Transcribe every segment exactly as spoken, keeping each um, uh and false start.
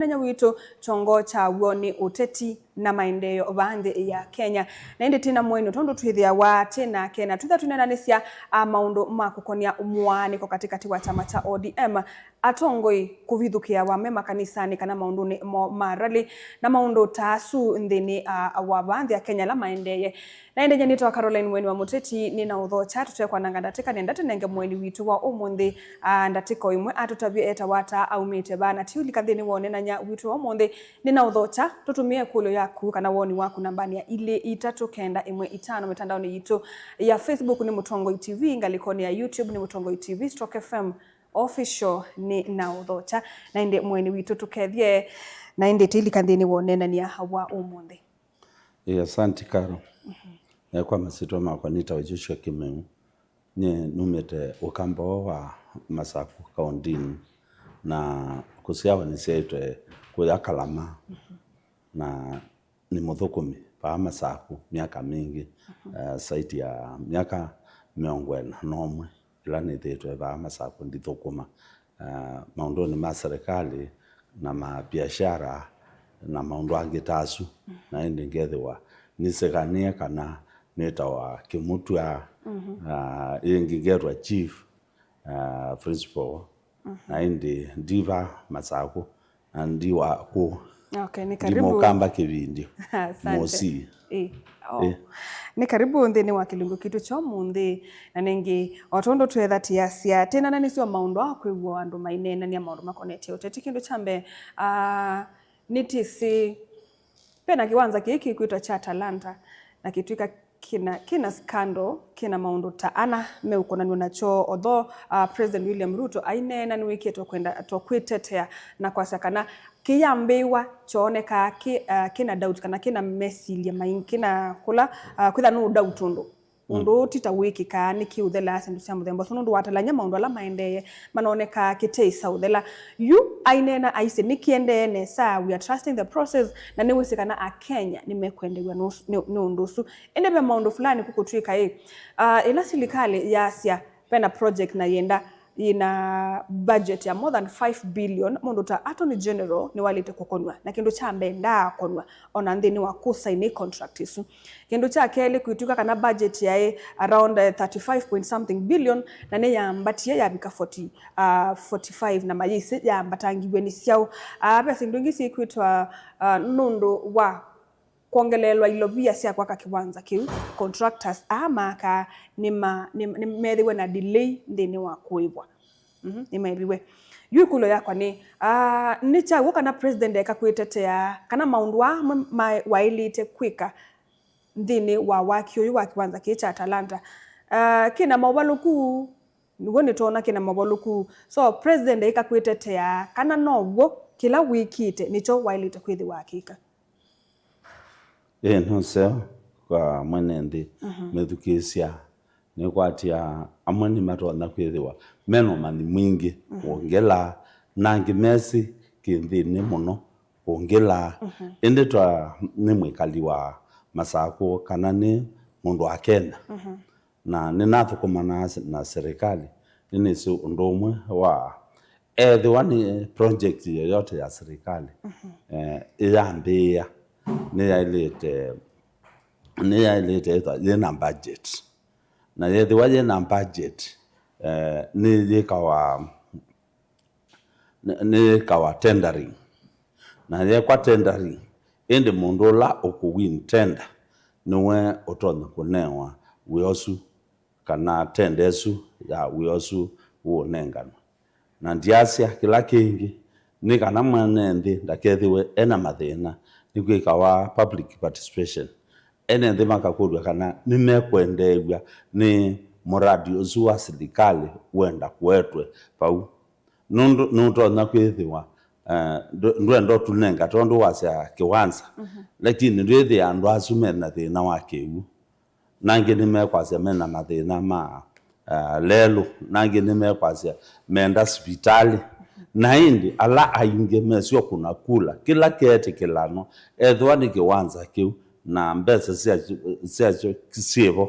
Mũneenany'a witũ kyongo kyaw'o nĩ ũteti na maendeeo vaa nthĩ ya Kenya. Na ĩndĩ twĩ na mũeni, tondũ twĩthĩawa twĩ nake na twĩthwa twĩneenanĩsya, a, maũndũ ma kũkonia mũaanĩko katĩkatĩ wa kyama kya O D M, atongoi kũvithũkĩawa me makanisanĩ kana maũndũnĩ moo ma rally na maũndũ ta asu nthĩnĩ, a, wa vaa nthĩ ya Kenya ala maendeeye. Na ĩndĩ nyie nĩtawa Caroline Mweni wa Mũteti, nĩ na ũthokya tũtekwananga ndatĩka nenda tũnenge mũeni witũ wa ũmũnthĩ, a, ndatĩka o ĩmwe atũtavye etawa ata, aumĩte va, na tiũlika nthĩnĩ wa ũneenany'a witũ wa ũmũnthĩ. Nĩ na ũthokya, tũtũmĩe ĩkũlyo yaku kana woni waku nambanĩ ya ilĩ itatũ kenda ĩmwe itano. Mĩtandaonĩ yitũ ya Facebook nĩ Mũtongoi T V, ngalĩkonĩ ya YouTube nĩ Mũtongoi T V stroke F M Official. Nĩ na ũthokya. Na ĩndĩ mũeni witũ tũkethye, na ĩndĩ tĩlika nthĩnĩ wa ũneenany'a wa ũmũnthĩ. Ĩĩ, asanti, Karo. Eh, kwa masyĩtwa makwa nĩtawa Joshua Kĩmeu. Nyie numĩte Ũkamba ũũ wa Masaku kaũntĩnĩ, na kũsyawa nĩsyaĩtwe kũya Kalama, na nĩ mũthũkũmi vaa Masaku myaka mingĩ, eh, saiti ya myaka mĩongo ĩna na ũmwe ĩla nĩthĩĩtwe vaa Masaku ndithũkũma, ah, maũndũnĩ ma serikali na ma biashara na maũndũ angĩ ta asu. Na ĩndĩ ngethĩwa nĩsĩkanĩe kana nĩtawa Kĩmũtw'a, ah, ĩngĩ ngetwa chief, ah, principal, na ĩndĩ ndiva Masaku, na ndiwa kũ. Okay, nĩ karibu. Ndimũkamba kĩvindi. Asante. Mũsi. Ĩ. Oh. Ĩ. Nĩ karibu nthĩnĩ wa kĩlungu kitũ kya ũmũnthĩ, na nĩngĩ, o tondũ twetha tĩasya, tĩnananĩsyo maũndũ aa kwĩw'a andũ maineenania maũndũ makonetye ũteti. Kĩndũ kya mbee, ah, nĩtĩsĩ vena kĩwanza kĩĩ kĩkwĩtwa kya Talanta, na kĩtw'ĩka kĩna, kĩna scandal, kĩna maũndũ ta ana meũkonanw'a nakyo, although, uh, President William Ruto aineena nĩwĩkĩtwe kwenda to kwĩtetea na kwasya kana kĩyambĩĩwa kyoonekaa kĩ, uh, kĩna doubt kana kĩna mesilya maingĩ, kĩna kũla, uh, kwĩtha no doubt ũndũ ũndũ ũũ ti ta wĩkĩkaa, nĩkĩ ũthelaa syĩndũ sya mũthemba ũsu, nũndũ watalany'a maũndũ ala maendee, manonekaa kĩteĩsa ũthela. Yu aineena aisye nĩkĩendee nesa, we are trusting the process, na nĩwĩsĩ kana Akenya nĩmekwendeew'a nĩ ũs-, nĩ, nĩ ũndũ ũsu. Ĩndĩ ve maũndũ fulani kũkũtw'ĩka ĩ, ah, ĩla silikalĩ yasya vena project na yenda yĩna budget ya more than five billion, mũndũ ta Attorney General nĩwaĩlĩte kũkonw'a, na kĩndũ kya mbee ndaakonw'a ona nthĩnĩ wa kũsaini contract ĩsu. Kĩndũ kya kelĩ, kwĩtw'ĩka kana budget yaĩ around, eh, thirty-five point something billion, na nĩyambatie yavika forty, ah, forty-five, na mayĩsĩ yambatangiw'e nĩ syaũ. Ah, ve syĩndũ ingĩ syĩkwĩtwa, ah, nũndũ wa kwongeleelwa ilovia sya kwaka kĩwanza kĩu, contractors aa maakaa nĩma-, nĩ, nĩmethĩwe na delay nthĩnĩ wa kũĩvwa. Mhm, nĩmaĩviwe. Yu ĩkũlyo yakwa nĩ, ah, nĩ kya w'o kana president eka kwĩtetea kana maũndũ aa amwe ma-, waĩlĩte kwĩka nthĩnĩ wa waki ũyũ wa kĩwanza kĩĩ kya Talanta, ah, kĩna maũvalũku? Nĩw'o nĩtwona kĩna maũvalũku. So, president eĩka kwĩtetea kana no w'o kĩla wĩkĩte nĩkyo waĩlĩte kwĩthĩwa akĩka? Ĩĩ, nũseo kwa mwene nthĩ. Mhm. Mĩthukĩĩsya nĩkwatya amwe nĩmatonya kwĩthĩwa mena ũmanyi mwingĩ, mhm, kũngĩla, na angĩ mesĩ kĩ nthĩnĩ mũno kũngĩla. Mhm. Ĩndĩ twa nĩ mwĩkali wa Masakũ kana nĩ mũndũ wa Kenya. Mhm. Na nĩnathũkũmanaa se-, na serikali, nĩnĩsĩ ũndũ ũmwe wa, ethĩwa nĩ project yoyote ya serikali, mhm, eh, ĩyambĩĩa, nĩyaĩlĩte, nĩyaĩlĩte ĩthwa yĩna budget. Na yethĩwa yĩna budget, eh, nĩyĩkawa nĩ-, nĩyĩkawa tendering. Na yekwa tendering, ĩndĩ mũndũ ũla ũkũwin tender nĩwe ũtonya kũnewa wĩa ũsu, kana tender ĩsu ya wĩa ũsu ũũnenganwa. Na ndyasya kĩla kĩngĩ, nĩ kana mwene nthĩ ndakethĩwe ena mathĩna, nĩkwĩkawa public participation. Ene nthĩ makakũlw'a kana nĩmekwendeew'a nĩ mũradi ũsu wa silikalĩ wenda kũetwe vau. Nũndũ nũtonya kwĩthĩwa, eh, ndũ-, ndwenda ũtũnenga tondũ wasya kĩwanza, mhm, lakini ndwĩthĩa andũ asu mena thĩna wa kĩw'ũ. Na angĩ nĩmekwasya mena mathĩna ma, eh, lelũ, na angĩ nĩmekwasya menda sivitalĩ. Na ĩndĩ ala aingĩ mesyo kũna kula, kĩla ketĩkĩlano, ethĩwa nĩ kĩwanza kĩu, na mbesa syakyo, syakyo syĩvo,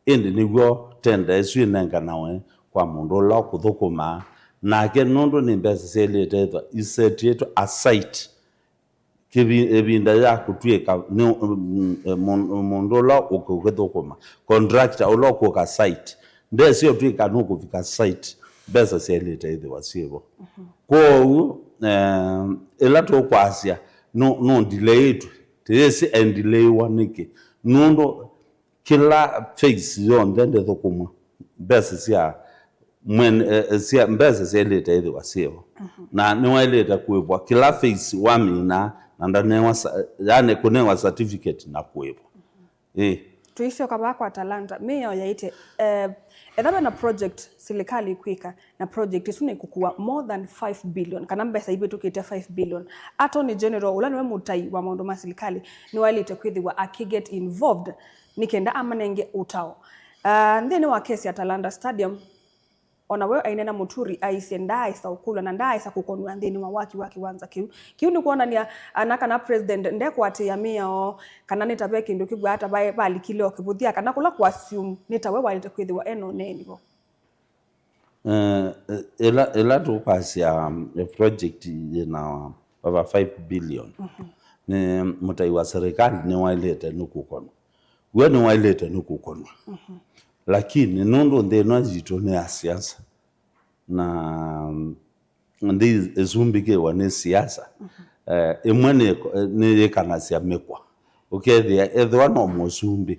ĩndĩ nĩw'o tenda ĩsu ĩnenganawe kwa mũndũ ũla ũkũthũkũma, Nake nũndũ nĩ mbesa syaĩlĩte ĩthwa isetĩtwe aside, kĩvi- ĩvinda ya kũtw'ĩka nĩ, mm, eh, mũn- mũndũ ũla ũkũthũkũma, contractor ũla ũkũka site, ndesĩ ũtw'ĩka nũkũvika site, mbesa syaĩlĩte ĩthĩwa syĩvo. Kwoou, eh, ĩla tũkwasya nũ- nũndileĩtwe, tĩyĩsĩ endileiwa nĩkĩ? Nũndũ kĩla phase yonthe ndĩthũkũmwa, mbesa sya mwene, eh, sya mbesa syaĩlĩte ĩthĩwa syĩvo. Na nĩwaĩlĩte kũĩvwa kĩla phase wamina, na ndanewa sa- yani kũnewa certificate na kũĩvwa. Ĩĩ. Tũisyoka vaa kwa Talanta, mĩao yaĩtye, eh, etha ve na project silikalĩ ĩkwĩka, na project ĩsu nĩkũkua more than five billion, kana mbesa ivĩtũkĩte five billion, Attorney General, ũla nĩwe mũtai wa maũndũ ma silikalĩ, nĩwaĩlĩte kwĩthĩwa akĩget involved nĩ kenda amanenge ũtao. Ah, nthĩnĩ wa kesi ya Talanta Stadium, ona we ainena Mũturi aisye ndaaĩsa ũkũlw'a na ndaaĩsa kũkonw'a nthĩnĩ wa waki wa kĩwanza kĩu. Kĩu nĩ kwonany'a ana kana president ndekũatĩĩa mĩao, kana nĩ ta ve kĩndũ kĩw'aa ta vaĩ valikile o kĩvũthya, kana kũla kũassume nĩ ta we waĩlĩte kwĩthĩwa e na ũneeni vo. Eh, ĩla, ĩla tũkwasya, um, a project yĩna over five billion, nĩ mũtai wa serikali nĩwaĩlĩte nĩ kũkonwa. We nĩwaĩlĩte nĩ kũkonwa. Lakini nũndũ nthĩ ĩno yitũ nĩ ya siasa, na nthĩ ĩsumbĩkĩwa nĩ siasa, eh, ĩmwe nĩ- nĩyĩkanasya mĩkwa. Ũkethĩa ethĩwa no mũsumbĩ,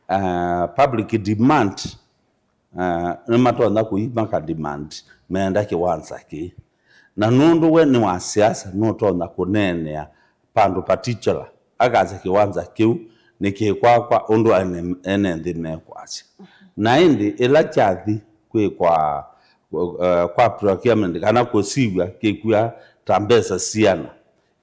eh, public demand, eh, nĩmatonya kũi maka demand meenda kĩwanza kĩĩ. Na nũndũ we nĩ wa siasa, nũtonya kũneenea vandũ particular, akasya kĩwanza kĩu nĩ kĩ kwakwa ũndũ ene, ene nthĩ mekwasya. Na ĩndĩ ĩla kyathi kwĩkwa, eh, kwa procurement kana kũsiw'a kĩkw'a ta mbesa siana,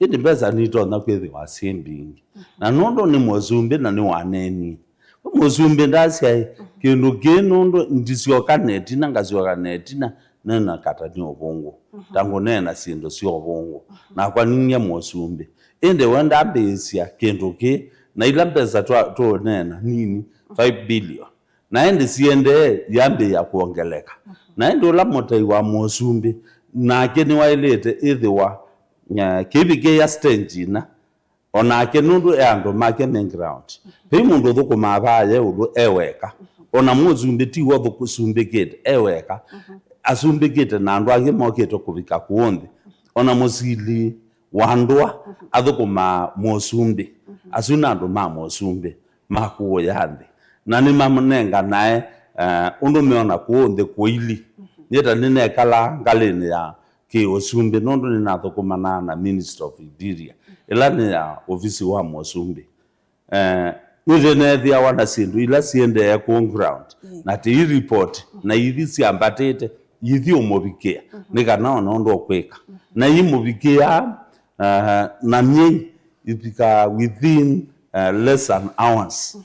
ĩndĩ mbesa nitonya kwĩthĩwa syĩ mbingĩ. Na nũndũ nĩ mũsumbĩ na nĩwaneenie, we mũsumbĩ ndasyaĩ kĩndũ kĩĩ nũndũ ndisyoka netina, ngasyoka netina, nena kata nĩ ũvũngũ, ta ngũneena syĩndũ sya ũvũngũ, nakwa ninyie mũsumbĩ. Ĩndĩ we ndambĩĩsya kĩndũ kĩĩ, na ila mbesa twa- tũũneena nini, five billion, na ĩndĩ siendee yambĩĩa kwongeleka. Na ĩndĩ ũla mũtai wa mũsumbĩ nake nĩwaĩlĩte ĩthĩwa, eh, kĩvikĩĩa stage ina, o nake nũndũ e andũ make me ground. Vai mũndũ ũthũkũmaa vaa ye ũlũ e weka. Ona mũsumbĩ ti we ũthũkũsumbĩkĩte e weka. Asumbĩkĩte na andũ angĩ mokĩte kũvika kũũ nthĩ. Ona mũsili wa ndũa athũkũmaa mũsumbĩ. Asu nĩ andũ ma mũsumbĩ ma kũũya nthĩ. Na nĩmanenganae, eh, ũndũ meona kũũ nthĩ kũili. Nyie ta nĩnekalaa ngalĩnĩ ya kĩ-ũsumbĩ, nũndũ nĩnathũkũmanaa na Ministry of Interior, ĩla nĩ ya ovisi wa mũsumbĩ. Eh, nĩtĩneethĩawa na syĩndũ ila siendee kũ ground, na tĩi report, na ithi syambatĩte, ithi ũmũvikĩa, nĩ kana ona ũndũ ũkwĩka. Na imũvikĩaa, eh, na myei ivikaa within, eh, less than hours.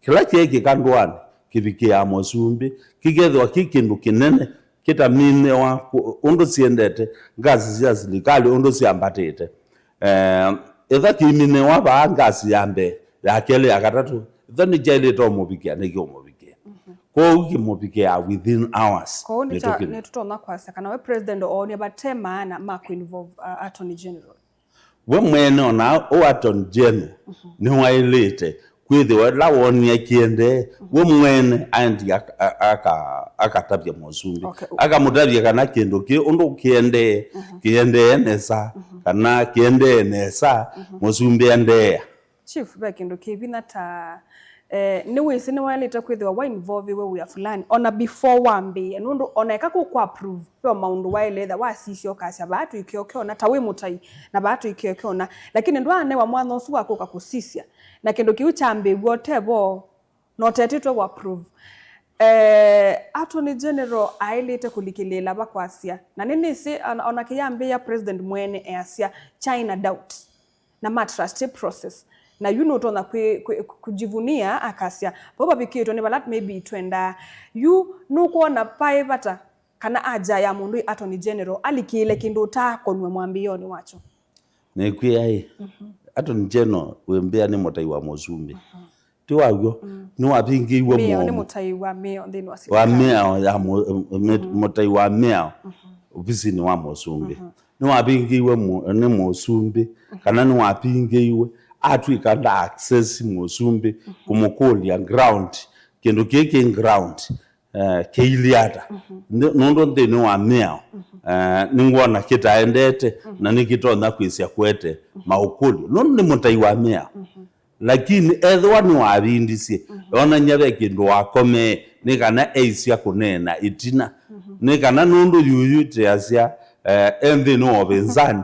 Kĩla kyeekĩka ndũanĩ kĩvikĩaa mũsumbĩ, kĩkethĩwa kĩ kĩndũ kĩnene, kĩtaminĩwa kũ- ũndũ siendete, ngasi sya silikalĩ ũndũ syambatĩte. Eh, ĩtha kĩiminĩwa vaa ngasi ya mbee, ya kelĩ, ya katatũ, ĩtha nĩkyaĩlĩte ũmũvikĩa, nĩkĩũmũvikĩa. Kwoou kĩmũvikĩaa within hours. Kwoou nĩ ta- mĩtũkĩ. Nĩtũtonya kwasya kana we president oonie vate maana ma kũ involve, uh, Attorney General. We mwene, ona ũ Attorney General nĩwaĩlĩte kwĩthĩwa ĩla wonie kĩendee, we mwene aendi aka- aka- akatavya mũsumbĩ. Okay. Akamũtavya kana kĩndũ kĩ ũndũ kĩendee, kĩendee nesa, kana kĩendee nesa, mũsumbĩ endeea. Chief, ve kĩndũ kĩ vinya ta, eh, nĩwĩsĩ nĩwaĩlĩte kwĩthĩwa wa involviwe wĩa fulani ona before wambĩĩe, nũndũ ona eka kũkũ approve, ve o maũndũ waĩle etha wasisya ũkasya, vaa tũikeo kĩona, ta wĩ mũtai, na vaa tũikeo kĩona, lakini ndwaanewa mwanya ũsu wa kũka kũsisya, na kĩndũ kĩu kyambĩĩw'e ũtevo, na ũtetĩtwe wa approve. Eh, Attorney General aĩlĩte kũlikĩlĩĩla vakwasya, na nĩnĩsĩ ona, ona kĩyambĩĩa president mwene easya, kyaĩ na doubt na ma trust process. Na yu nũtonya kwĩ- kwĩ- kujivunia akasya, vau vavikĩtwe nĩ vala maybe twendaa. Yu nũkwona paĩ vata kana aja ya mũndũ ĩ Attorney General alikĩĩle kĩndũ ũtaakonw'a mwambĩĩonĩ wakyo? Nĩkwĩa ĩ, Attorney General wĩmbĩa nĩ mũtai wa mũsumbĩ. Ti waw'o, nĩwavingĩiwe mĩao nĩ mũomo. Mũtai wa mĩao nthĩnĩ wa wa sirikali. Mĩao ya mũ- mĩ- mũtai wa mĩao ovisinĩ wa mũsumbĩ. Mhm. Nĩwavingĩiwe mu-, nĩ mũsumbĩ, kana nĩwavingĩiwe, atw'ĩka nda access mũsumbĩ, kũmũkũlya ground, kĩndũ kĩĩ kĩ ground, eh, kĩilyĩ ata? Nĩ-, nũndũ nthĩnĩ wa mĩao, eh, nĩngwona kĩtaendete, na nĩkĩtonya kwĩsya kũete maũkũlyo, nũndũ nĩ mũtai wa mĩao. Lakini ethĩwa nĩwavindisye, onany'a ve kĩndũ wakomee, nĩ kana eisya kũneena ĩtina. Nĩ kana nũndũ yuyu teasya, eh, e nthĩnĩ wa ũvĩnzani,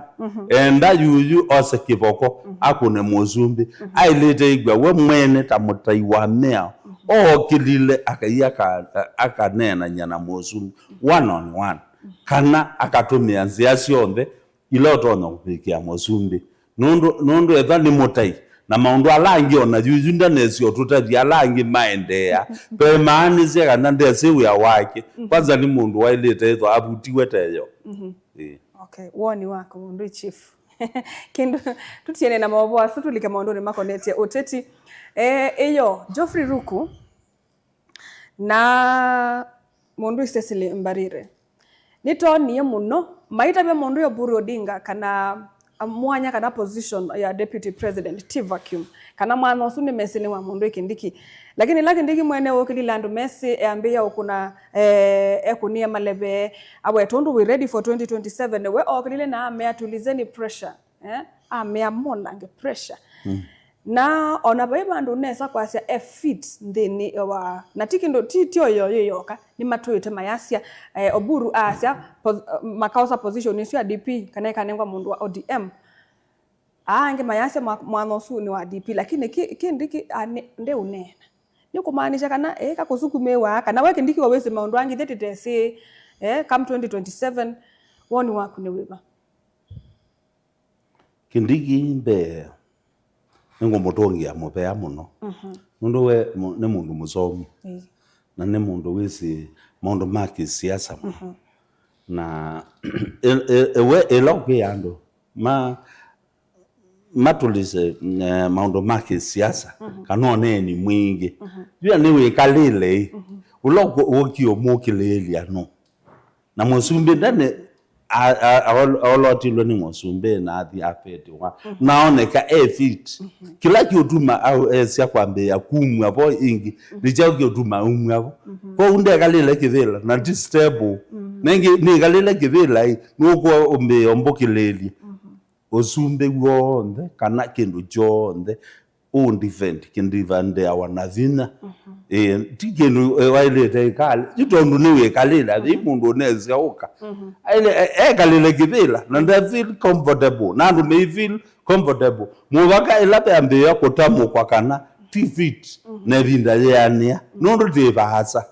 enda yuyu ose kĩvoko, akũne mũsumbĩ. Aĩlĩte ĩkw'a we mwene ta mũtai wa mĩao, ookĩlile akai aka-, akaneenany'a na mũsumbĩ one on one, kana akatũmĩa nzĩa syonthe ila ũtonya kũvikĩa mũsumbĩ. Nũndũ, nũndũ ethwa nĩ mũtai, na maũndũ ala angĩ ona yuyu ndanesi ũtũtavya ala angĩ maendeea, vemaanĩsya kana ndesĩ wĩa wake. Kwanza nĩ mũndũ waĩlĩte ĩthwa avutiwe teyo. Ĩĩ. Okay, woni waku mũndũ chief. Kĩndũ tũtiene na maũvoo asu tũlike maũndũnĩ makonetye ũteti. Eh, ĩyo, Geoffrey Ruku, na mũndũ Cecily Mbarire. Nĩtoonie mũno maitavya mũndũ ya Oburu Odinga kana, a, mwanya kana position ya deputy president, ti vacuum. Kana mwanya ũsu nĩ mesĩ nĩ wa mũndũ Kindiki. Lakini ĩla Kindiki mwene ũkĩlile andũ mesĩ, eambĩĩa ũkũna, eh, ekũnie maleve, aweta ũndũ we ready for twenty twenty-seven, we okĩlile na amea tulizeni pressure. Eh, amea molange pressure. Na ona vai vandũ nesa kwasya e fit nthĩnĩ wa, na ti kĩndũ, ti, ti oyo yĩ yoka, nĩmatwĩte mayasya, eh, Oburu aasya pos-, makaosa position ĩsu ya D P, kana ĩkanengwa mũndũ wa O D M. Aa angĩ mayasya mwa-, mwanya ũsu nĩ wa D P, lakini ki-, Kindiki a-, nĩ-, ndeũneena. Nĩkũmaanisha kana, eh, kakũsukumĩwa, kana we Kindiki wawĩsĩ maũndũ angĩ ithe tĩtesĩ, eh, come twenty twenty-seven, woni waku nĩ wĩva? Kindiki mbee, nĩngũmũtũngĩa mũvea mũno. Nũndũ we mũ-, nĩ mũndũ mũsomi. Na nĩ mũndũ wĩsĩ maũndũ ma kĩsiasa mũno. Na e-, e-, ewe ĩla ũkwĩa andũ ma-, matũlĩse, eh, maũndũ ma kĩsiasa, kana ũneeni mwingĩ. Yu nĩwĩkalĩle ĩ, ũla ũkũ-, ũkie ũmũkĩlĩĩlya nũ? Na mũsumbĩ ndane a-, a-, aol-, aolotilwe nĩ mũsumbĩ na athi apetiwa. Na oneka e fit. Kĩla kĩũtuma au esya kwambĩĩa kumw'a vo ĩngĩ, nĩ kyaũ kĩũtuma umw'a vo? Kwoou ndekalĩle kĩvĩla, na ti stable. Na ĩngĩ nĩkalĩle kĩvĩla ĩ, nũkũa ũmbĩĩa ũmbũkĩlĩĩlye. Ũsumbĩ w'onthe, kana kĩndũ kyonthe, ũ defend, kĩndivendĩawa na vinya. Ĩĩ, ti kĩndũ, eh, waĩlĩte ĩkalĩ. Yu tondũ nĩwĩkalĩle, athei mũndũ ũnesya ũka. Aĩle, e-, ekalĩle kĩvĩla, na nde feel comfortable. Na andũ me feel comfortable. Mũvaka ĩla veambĩĩa kũtamũkwa kana ti fit, na ĩvinda yĩanĩa. Nũndũ twĩ vaasa.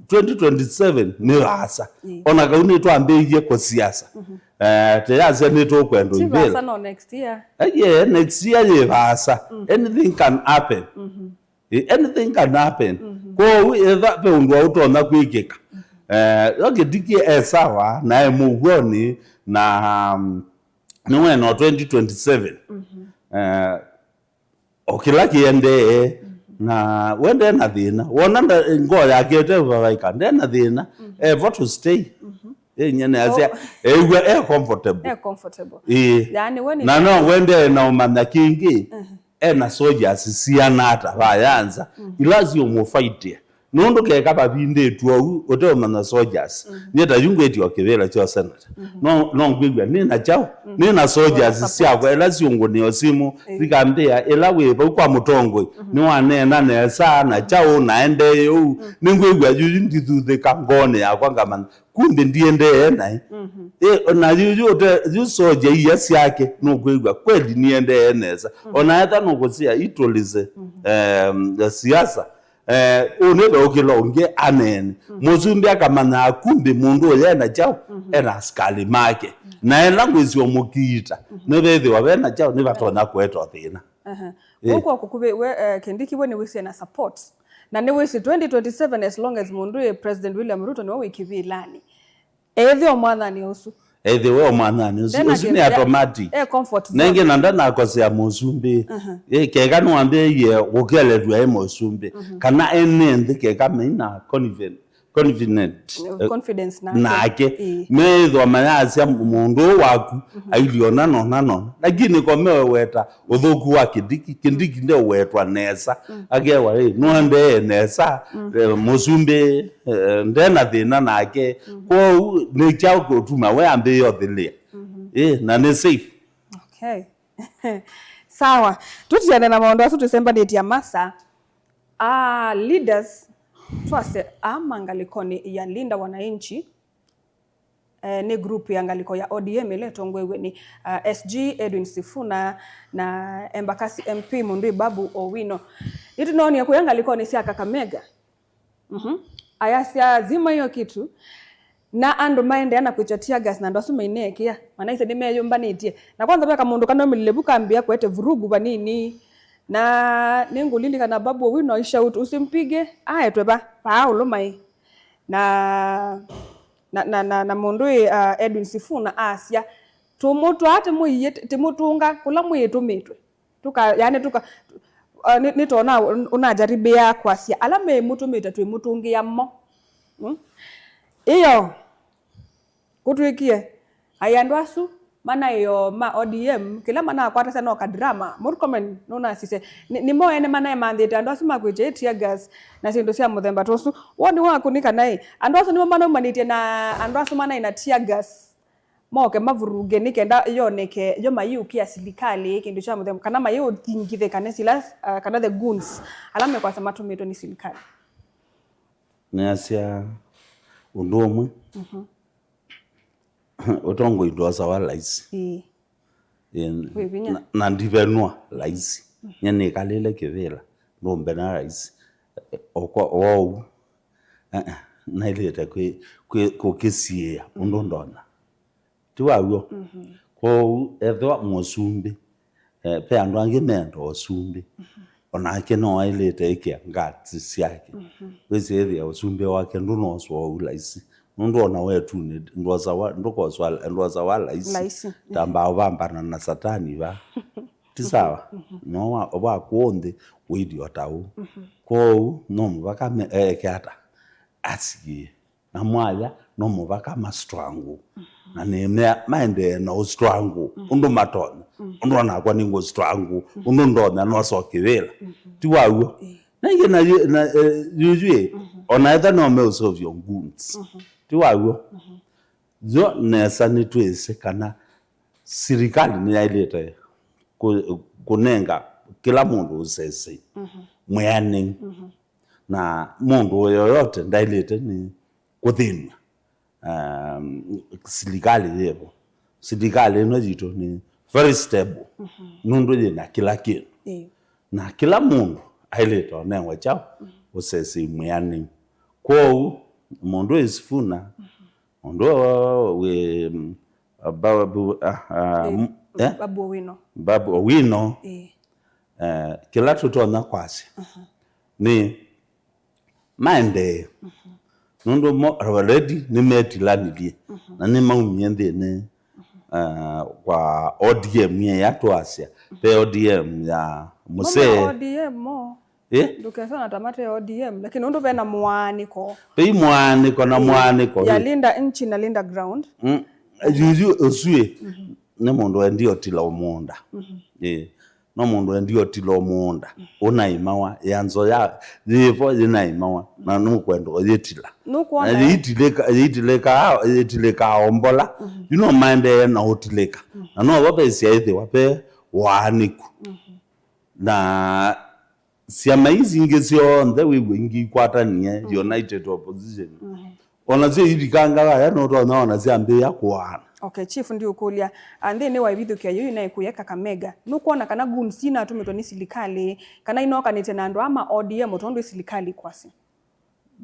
Twenty twenty-seven nĩ vaasa. Ona kau nĩtwambĩĩie kũsiasa. Eh, teyasya nĩtũkwenda ti ivĩla. Vaasa no next year. Eh, yeah, next year yĩ vaasa. Anything can happen. Eh, anything can happen. Kwoou etha ve ũndũ wa ũtonya kwĩkĩka. Eh, yo Kindiki e sawa, na e mũuonĩ, na, um, nĩwena twenty twenty-seven. Eh, o kĩla kĩendee, na wendee na thĩna. Wona nda-, ngoo yake ĩte vavaika, nde na thĩna. E vo to stay. Ĩnyene asya, ew'a e comfortable. E comfortable. Ĩĩ. Yani, we nĩ na no wendee na ũmanya kĩngĩ, e na soldiers siana ata vayanza, ila siũmũfaitia. Nũndũ keka vavindĩtw'e ũu, ũteũmanya soldiers. Nyie ta yu ngwĩtya o kĩvĩla kya senator. No, no ngwĩw'a nĩ na kyaũ, nĩ na soldiers syakwa, ila siũngũnĩa simũ, sikambĩa, ĩla wĩ vau kwa mũtongoi, nĩwaneena nesa, na kyaũ, na endee ũu. Nĩngwĩw'a yuyu ndithuthĩka ngoonĩ yakwa, ngamanya, kumbe ndiendee naĩ. Ĩ, na yuyu ũte, yu soja ia syake, nũkwĩw'a kweli niendee nesa. Ona etha nũkũsĩa itũlĩse, em, siasa, eh, ũnĩve ũkĩla ũngĩ aneene. Mũsumbĩ akamanyaa kumbe mũndũ ũyũ ena kyaũ, ena asikali make. Na ela ngwĩsĩ ũmũkiita, nĩvethĩwa vena kyaũ, nĩvatonya kũeta thĩna. Aha. Ĩ. Ũkw'a kũkuvĩ, we, eh, Kindiki we nĩwĩsĩ ena support. Na nĩwĩsĩ twenty twenty-seven, as long as mũndũ ĩ President William Ruto nĩwe wĩ kĩvĩlanĩ. Ethĩwa mwanyani ũsu. Ethĩwa mwanyani ũsu. Ndena ũsu nĩ kĩvĩa, automatic. E comfort zone. Nengĩ na ndanakosea mũsumbĩ. Ĩ, keka nĩwambĩĩie gũkelelw'a e mũsumbĩ. Kana ene nthĩ keka meina convent. confident, eh, confidence nake. Nake. Ĩĩ. Meĩthwa mayasya mũndũ ũũ waku, mhm, ailiona nona nona. Lakini ko meweta ũthũku wa Kindiki, Kindiki ndeũwetwa nesa. Mm. Akewa, "Ĩ, nũendee nesa, mm, eh, mũsumbĩ, eh, ndena thĩna nake." Mm. Kwoou nĩ kyaũ kũtuma we ambĩĩa ũthilĩa? Mhm. Ĩ, na nĩ safe. Okay. Sawa. Tũtiane na maũndũ asu tũsembanĩtye masa. Ah, leaders, twase ama ngalĩkonĩ ya Linda Wananchi, eh, nĩ group ya ngalĩko ya O D M ĩla ĩtongoew'e nĩ, ah, S G Edwin Sifuna na Embakasi M P Mundui Babu Owino. Nĩtũnoonie kũya ngalĩkonĩ sya Kakamega. Mhm. Ayasya, "Zima hiyo kitu." Na andũ maendeea na kwĩkya tear gas, na andũ asu maineekĩa. Manaisye nĩmeyũmbanĩtye. Na kwanza ve kamũndũ kanaumĩlile vu kambĩa kũete vurugu vanini. Na nĩngũlilikana Babu Owino aishout, "Usimpige." Aetwe va, vaa ũlũmaĩ. Na, na, na, na, na mũndũ ĩ, uh, Edwin Sifuna asya, "Tũmũtwaa tĩmũiye, tĩmũtũnga kũla mwĩtũmĩtwe." Tuka, yani tuka, uh, nĩ, nĩtona un-, unajaribia kwasya ala memũtũmĩte twĩmũtũngĩa mo. Mm? Iyo kũtwĩkie, ai andũ asu manaĩo ma O D M, kĩla manakwatasya no kadrama. Murkomen nũnasisye, nĩ, nĩmo ene manaemanthĩte andũ asu makwĩkya tear gas na syĩndũ sya mũthemba tũsu. Woni waku nĩ kana ĩ, andũ asu nĩmo manaumanĩtye na andũ asu manaĩ na tear gas? Moke mavurunge nĩ kenda yoneke yo mayĩũkĩa silikalĩ kĩndũ kya mũthemba, kana mayĩũthingithĩka nĩ sila, uh, kana the goons ala mekwasya matũmĩtwe nĩ silikalĩ. Nĩasya ũndũ ũmwe, mhm, ũtongoi ndwosawa laisi. Ĩĩ. Ĩĩ, wĩ vinya. Na, na ndivenwa laisi. Mhm. Nye nĩkalĩle kĩvĩla, ndũmbena laisi. O kwa, oou, eh, eh, naĩlĩte kwĩ, kwĩ, kũkĩsiĩĩa ũndũ ndona. Ti wa w'o? Mhm. Kwoou ethĩwa mũsumbĩ, eh, ve andũ angĩ menda ũsumbĩ, mhm, onake no aĩlĩte ĩkĩa ngati syake. Mhm. Wĩsĩ ĩthĩa ũsumbĩ wake ndũnoswa ũu laisi. Nũndũ ona wetunĩ ndwosawa, ndũkoswa, ndwosawa laisi. Laisi. Ta mbaa ũvambana na Satani va. Ti sawa? Mhm. No wa, wa kũũ nthĩ wĩthĩ o ta ũu. Mhm. Kwoou no mũvaka me-, eke ata? Asiĩe. Na mwaya no mũvaka ma struggle. Mhm. Na nĩmea maendee na ũ struggle, mhm, ũndũ matonya. Mhm. Ũndũ onakwa nĩngũ struggle, mhm, ũndũ ndonya nosa kĩvĩla. Mhm. Ti wa w'o? Ĩĩ. Na ingĩ na yu-, na, eh, yuyu ĩ, mhm, ona etha no meũseũvya goons. Mhm. Ti wa w'o? Mhm. Yo nesa nĩtwĩsĩ kana silikalĩ nĩyaĩlĩte kũ-, kũnenga kĩla mũndũ ũsesei, mhm, mwĩanĩu. Mhm. Na mũndũ yoyote ndaĩlĩte nĩ kũthĩnw'a, um, silikalĩ yĩvo. Silikalĩ ĩno yitũ nĩ very stable, mhm, nũndũ yĩna kĩla kĩndũ. Ĩĩ. Na kĩla mũndũ aĩlĩte ũnengwa kyaũ, mhm, ũsesei mwĩanĩu. Kwoou mũndũ wĩ Sifuna, mhm, mũndũ wĩ, mm, Babu, ah, ah, ĩĩ, m-, eh? Babu Owino. Babu Owino. Ĩĩ. Eh, kĩla tũtonya kwasya, aha, nĩ maendee. Mhm. Nũndũ mo already nĩmetilanilye, mhm, na nĩmaumie nthĩnĩ, mhm, eh, wa O D M ĩya twasya. Mhm. Ve O D M ya mũsee. Mama O D M mo. Eh? Ndũkesona ta mate O D M, lakini nũndũ vena mũaanĩko. Vei mũaanĩko na, ĩĩ, mũaanĩko, ya ĩĩ, Linda Nchi na Linda Ground. Mm. Yuyu ũsu ĩ, mhm, nĩ mũndũ endie ũtila mũũnda. Mhm. Ĩĩ. No mũndũ endie ũtila mũũnda. Mhm. Ũnaĩmawa, yanzo ya yĩvo yĩnaĩmawa, na nũkwenda ũyĩtila. Nũkwona, na yĩitilĩka, yĩitilĩka, yĩtilĩkaa o mbola. Mhm. Yu no maendee na ũtilĩka. Mhm. Na no vo vesyaĩthĩwa ve waanĩku. Mhm. Na syama ii singĩ syonthe wĩw'e ingĩ ikwatanie, mhm, united opposition. Mhm. Ona syo ivikangaga aya nũtonya ona syambĩĩa kũaana. Okay, Chief, ndiũkũlya, ah, nthĩnĩ wa ĩvithũkĩa yĩu yĩnaĩ kũya Kakamega, nũkwona kana goons inatũmĩtwe nĩ silikalĩ, kana inokanĩte na andũ aa ma O D M o tondũ ĩ silikalĩ kwasya?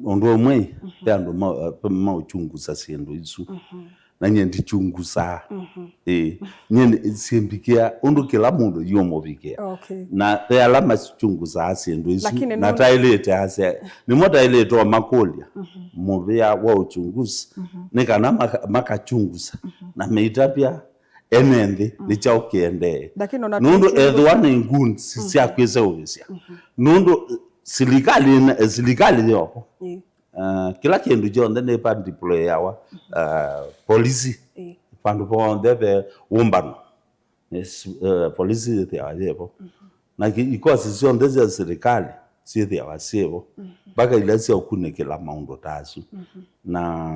Ũndũ ũmwe, mhm, ve andũ ma, maũchungusa syĩndũ isu. Mhm. Na nyie ndichungusaa. Mhm. Ĩĩ. Nyie nĩ-, syĩmbikĩa ũndũ kĩla mũndũ yũmũvikĩa. Okay. Na ve ala machungusaa syĩndũ isu, lakini na nũndũ taĩlĩte asya, nĩmo taĩlĩte o makũlya, mhm, mũvĩa wa uchunguzi, mhm, nĩ kana maka-, makachungusa, mhm, na meitavya ene nthĩ, mm, nĩ kyaũ kĩendee. Lakini ona nũndũ tuchunguza, ethĩwa nĩ goons, mhm, sya kwĩseũvĩsya. Mhm. Nũndũ silikalĩ ĩna, silikalĩ yoko. Ĩĩ. Uh, kĩla kĩndũ kyonthe nĩ pa deployawa, uh, polisi. Ĩĩ. Vandũ vonthe ve ũmbano. Yes, uh, polisi yĩthĩawa yĩvo. Mhm. Na ki-, ikosi syonthe sya sirikali syĩthĩawa syĩvo. Mhm. Mpaka ila sya ũkunĩkĩla maũndũ ta asu. Mhm. Na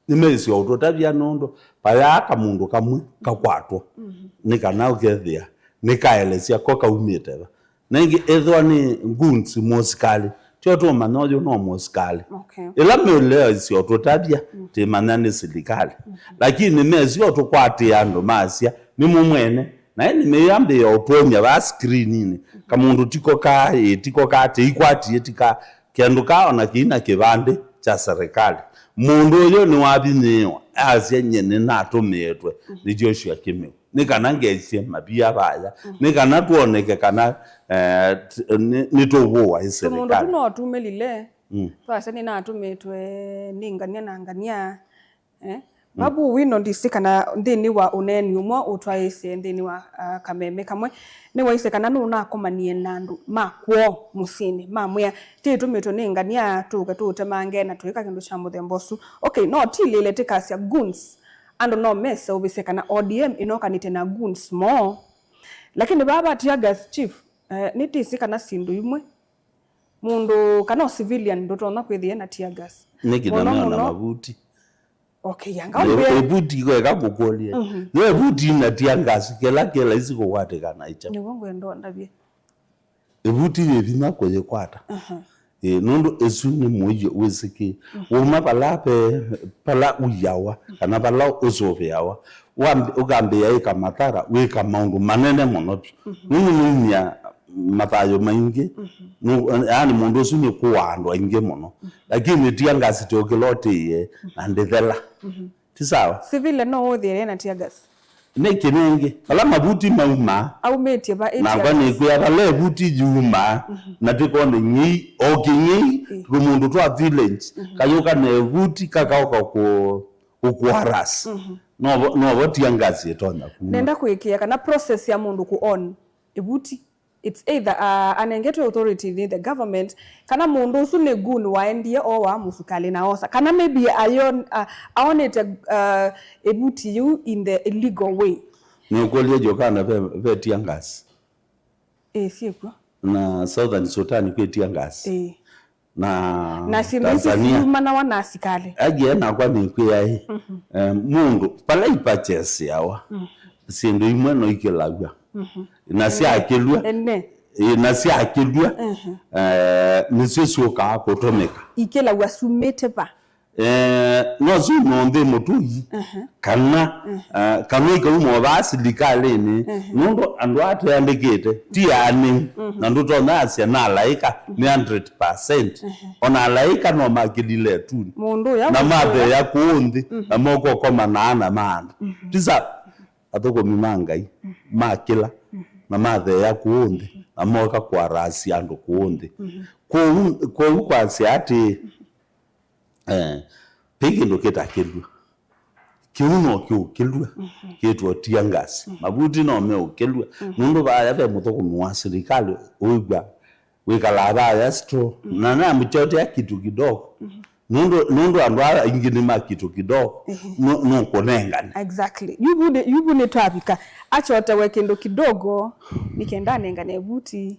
nĩmeĩsĩ o ũtũtavya nũndũ vayaa kamũndũ kamwe kakwatwa. Mhm. Nĩ kana ũkethĩa nĩkaelesya ko kaumĩte va. Na ĩngĩ, ethĩwa nĩ goons mũsikalĩ, tyo tũmanya ũyũ no mũsikalĩ. Okay. Ĩla mĩleo ĩsyo tũtavya, mm, tĩmanya nĩ silikalĩ. Mm-hmm. Lakini mesyo tũkwatĩe andũ masya, nĩ mũmwene. Na ĩndĩ mĩambĩĩa ũtwony'a vaa screeninĩ. Kamũndũ tiko kaa, ĩ, tiko kaa, tĩikwatie tika, kendũ kaa ona kĩina kĩvandĩ kya serikali. Mũndũ ũyũ nĩwavinyĩĩwa, asya, "Nyie nĩnatũmĩĩtwe nĩ Joshua Kĩmeu." Nĩ kana ngesye mavia vaya, mm, nĩ kana twoneke kana, eh, t-, nĩ, nĩtũvũwa ĩ tũmũndũ serikali. Tu no tumĩlile, mm, twasya nĩnatũmĩtwe nĩ ngania na ngania, eh? Mm. Vavu wino ndisi kana nthĩnĩ wa ũneeni ũmwe ũtwaĩĩsye nthĩnĩ wa, ah, kameme kamwe, nĩwaisye kana nũnakomanie na andũ ma kwoo mũsyĩnĩ, mamwĩa, "Tĩtũmĩtwe nĩ ngania tũke tũũtemange na tũĩka kĩndũ kya mũthemba ũsu." Okay, no tilĩle tĩkasya goons. Andũ no meseũvĩsye kana O D M ĩnokanĩte na goons moo. Lakini vaa va tear gas, chief, eh, nĩtĩsĩ kana syĩndũ imwe, mũndũ kana o civilian ndũtonya kwĩthĩa na tear gas. Nĩkĩ na mũno meo na mũno mavuti? Okay, anga ũmbĩe. Ĩvuti kweka kũkũlya. Mhm. Yo ĩvuti na tear gas, kĩla kĩla isi kũkwatĩkana icha. Nĩw'o ngwenda ũndavye. Ĩvuti yĩ vinya kũyĩkwata. Aha. Ĩĩ, nũndũ ĩsu nĩ mũio wĩsĩkĩe. Mhm. Wauma vala ve, vala ũyawa, kana vala ũsũvĩawa, wambi-, ũkambĩĩa ĩka mathara, wĩka maũndũ manene mũno vyũ. Mhm. Nũndũ nĩumya mathayũ maingĩ, mhm, nũ-, yaani mũndũ ũsu nĩkũaa andũ aingĩ mũno. Mhm. Lakini tear gas tĩũkĩla ũtĩĩe na ndĩthela. Mhm. Ti sawa? Civilian no ũthĩe na tear gas. Nĩ kĩnengi. Vala mavuti maumaa. Aumĩtye va? Nakwa nĩkwĩa vala ĩvuti yumaa, mhm, na tĩkone ng'ei, o kĩng'ei, mm, kũmũndũ twa village, mhm, kayũka na ĩvuti kakaũka kũ-, kũkũarasi. Mhm. Novo, novo tear gas ĩtonya kuma. Nenda kũĩkĩĩa kana process ya mũndũ kũ own ĩvuti. It's either, uh, anengetwe authority nĩ the government, kana mũndũ ũsu nĩ goon waendie owa mũsukalĩ na osa, kana maybe ayon-, uh, aonete, uh, ĩvuti yĩu in the illegal way. Nĩũkũlya Jokana ve, ve tear gas? Ĩĩ, syĩkw'o. Na Southern Sudan kwĩ tear gas? Ĩĩ. Na, na syĩndũ isu Tanzania siumanawa na asikalĩ. Agie nakwa nĩkwĩa ĩ, mhm, eh, mũndũ vala ipurchaseawa, mm, syĩndũ imwe no ikĩlaw'a. Mhm. Na syakĩlw'a, ene, ĩ, na syakĩlw'a, mhm, eh, nĩsyo syũkaa kũtũmĩka. Ikĩlaw'a sumĩte va? Eh, no syume nthĩ mũtũi, mhm, kana, mhm, eh, kana ikauma o vaa silikalĩnĩ, mhm, nũndũ andũ aa twĩandĩkĩte ti anĩu, mhm, na ndũtonya asya na alaĩka nĩ hundred percent. Mhm. Ona alaĩka no makĩlile ĩtunĩ. Mũndũ ũya na ũkũkũra matheea kũũ nthĩ, mhm, na mokokoma na ana ma andũ. Mhm. Ti sawa? Athũkũmi ma Ngai, mhm, makĩla, mhm, na matheea kũũ nthĩ, na moka kũarasya andũ kũũ nthĩ. Mhm. Kwoou, kwoou kwasya atĩĩ, eh, ve kĩndũ kĩtakĩlw'a. Kĩu no kĩũkĩlw'a, mhm, kĩtwa tear gas. Mhm. Mavuti no meũkĩlw'a. Mhm. Nũndũ vaya ve mũthũkũmi wa silikalĩ ũĩw'a wĩkalaa vaya store, mhm, na namũkyotea kitu kidogo. Mhm. Nũndũ, nũndũ andũ aa aingĩ nĩ ma kitu kidogo, mhm, nũ-, nũkũnengane. Exactly. Yu vu nĩ, yu vu nĩtwavika. Akyotewe kĩndũ kidogo, nĩ kenda anengane ĩvuti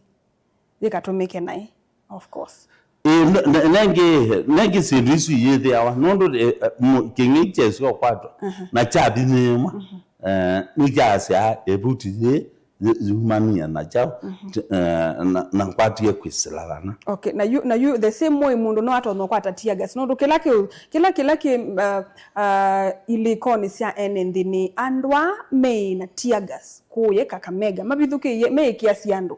yĩkatũmĩke naĩ. Of course. Ĩ, ne-, ne-, nengĩ, nengĩ syĩndũ isu iyĩthĩawa, nũndũ, ĩ, ĩ, mũ-, kĩng'ei kyesĩ ũkwatwa, mhm, na kyavinyĩĩwa, mhm, eh, nĩkyasyaa ĩvuti yĩ, yĩ-, yumanie na kyaũ, mhm, t-, eh, na, na ngwatie kwĩsĩla vana. Okay, na yu, na yu the same way mũndũ no atonya ũkwata tear gas, nũndũ kĩla kĩ, kĩla, kĩla kĩ, uh, uh, ilĩkonĩ sya ene nthĩ nĩ andũ aa meĩ na tear gas kũũye Kakamega, mavithũkĩĩe, meĩkĩasya andũ.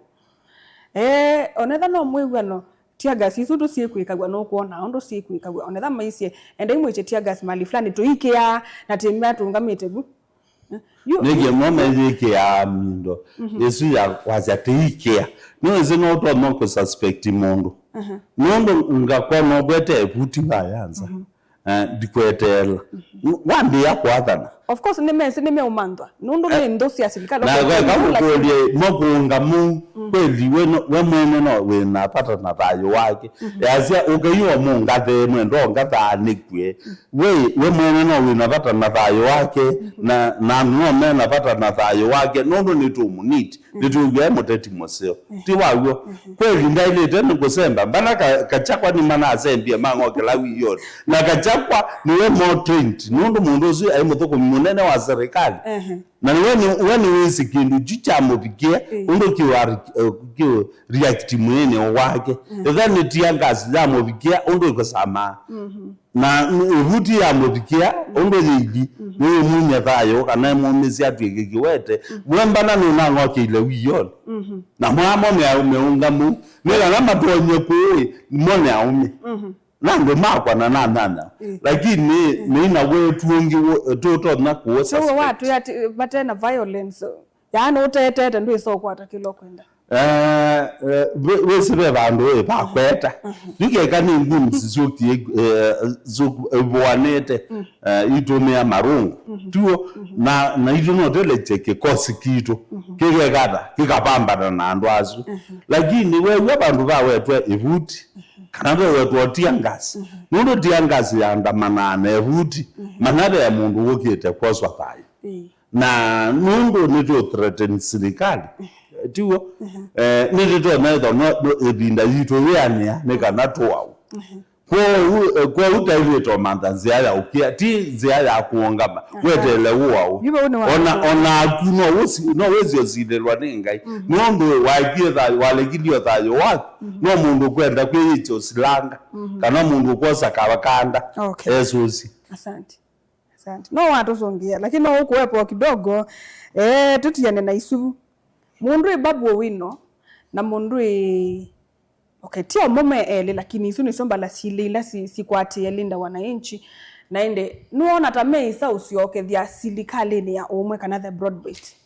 Eh, onetha no mwĩw'ano, tear gas isu ndũsyĩkwĩkaw'a, nũkwona ũndũ syĩkwĩkaw'a. Onetha maisye, "Endai mwĩkye tear gas mali fulani, tũikĩaa na tĩmea tũũngamĩte vu." Eh, yu- Nĩkĩ mo meyĩkĩaa mindo, mhm, ĩsu ya kwasya tĩikĩa? Nĩwĩsĩ no ũtonya kũsuspect mũndũ. Mhm. Nũndũ ngakwa no kwete ĩvuti vaya nza. Mhm. Eh, ndikweteela. Mhm. Wambĩĩa kwathana, Of course, nĩ mesi, nĩ meũmanthwa. Nũndũ nĩ nthũ sya silikalĩ. Na okay, veka kũkũlye, mo kũũnga mũu, kweli we no, we mwene no wĩ na vata na thayũ wake. Yasya, ũkei o mũngathe, mwendo ngathaa nĩkw'e. We, we mwene no wĩ na vata na thayũ wake, na, na andũ no me na vata na thayũ wake, nũndũ nĩ tũmũniti. Nĩtwĩw'ae mũteti mũseo. Ti waw'o. Kweli ndaĩlĩte nĩ kũsemba. Mbana ka, Kachakwa nĩmanasembie mang'okela wĩonĩ. Na Kachakwa nĩwe more trained. Nũndũ mũndũ ũsu aĩ mũthũkũmi mũnene wa serikali. Na nĩwe nĩ, we nĩwĩsĩ kĩndũ kyu kyamũvikĩa ũndũ kĩwa, eh, kĩũ react mwĩĩnĩ wake. Ĩtha nĩ tear gas yamũvikĩa ũndũ ĩkũsamaa. Na ĩvuti yamũvikĩa ũndũ yĩithi, nĩyĩmumya thayũ, kana ĩmũmĩsya atw'ĩke kĩwete. We mbana nũnang'okeile wĩonĩ. Na mwamo meũngamu, nĩ kana matonye kũũ, mone aũme. Na andũ makwa na nanyanya. Lakini nĩina wetu ũngĩ tũtonya kũũsa. Sio watwĩa ati vate na violence. Yaani ũtetete ndwĩsa ũkwata kĩla ũkwenda. Eh, eh, wĩsĩ ve vandũ ĩ vakweta. Yu keka nĩ ngumi syũkie, eh, ivũanĩte, eh, itũmĩa marũngũ. Tuo, na, na itũ no tũlekye kĩkosi kitũ. Kĩkekata, kĩkapambana na andũ asu. Lakini wew'a vandũ vawetwe ĩvuti, kana vewetwe tear gas. Nũndũ tear gas yandamanaa na ĩvuti, mana ve mũndũ wũkĩte kwoswa thayũ. Na nũndũ nĩtũ threaten silikalĩ, tiw'o? Eh, nĩtũtonya ĩtha no, no, ĩvinda yitũ yĩanĩa nĩ kana tũaũ. Kwoou, eh, kwoou taĩlĩte ũmantha nzĩa ya ũkĩa, ti nzĩa ya kũũngama, weteele ũaũ. Yu vau nĩ wa Ona, ona aku no ũsi, no wĩsĩ ũsilĩlwa nĩ Ngai. Nũndũ wakie thayũ, walekilie thayũ waku, no mũndũ ũkwenda kwĩyĩkya ũsilanga, kana mũndũ ũkwosa kava kanda, Okay. esũsye. Asante. Asante. No watũsũngĩa, lakini no ũkũepoa kidogo. Eh, tũtiane na isu. Mũndũ ĩ Babu Owino na mũndũ ĩ, okay, ti omo me elĩ, lakini isu nĩsyo mbala syilĩ ila si, sikwatĩe Linda Wananchi. Na ĩndĩ, nĩwona ta meĩsa ũsyokethya silikalĩnĩ ya ũmwe kana the broad based?